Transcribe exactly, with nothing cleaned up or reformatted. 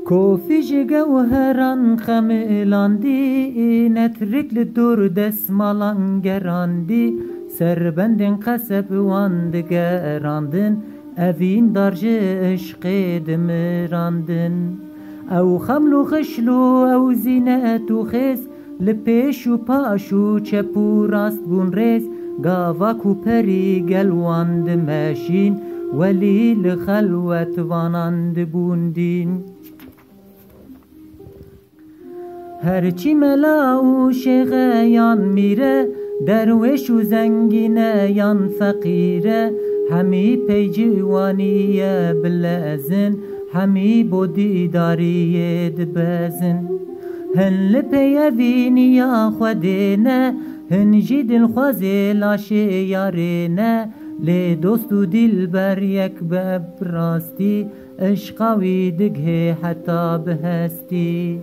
Kofî ji gewheran xemilandî, netrik li dor desmalan gerandî, serbendên qeseb wan digerandin, evîndar ji işqê dimirandin. Ew xeml û xişl û ew zînet û xêz, li pêş û paş û çep û rast bûn rêz, gava ku perî gel wan dimeşîn, welî li xelwet vanan dibûn dîn. Herçî mela û şêxe yan mîre, derwêş û zengîne yan feqîre, hemî pey ciwanî ye bilezin, hemî bo dîdariyê dibezin. Hin li pey evîniya Xwedê ne, hin jî dilxwazê laşê yarê ne, lê dost û dilber yek be bi rastî, işqa wî digihê heta bi hestî.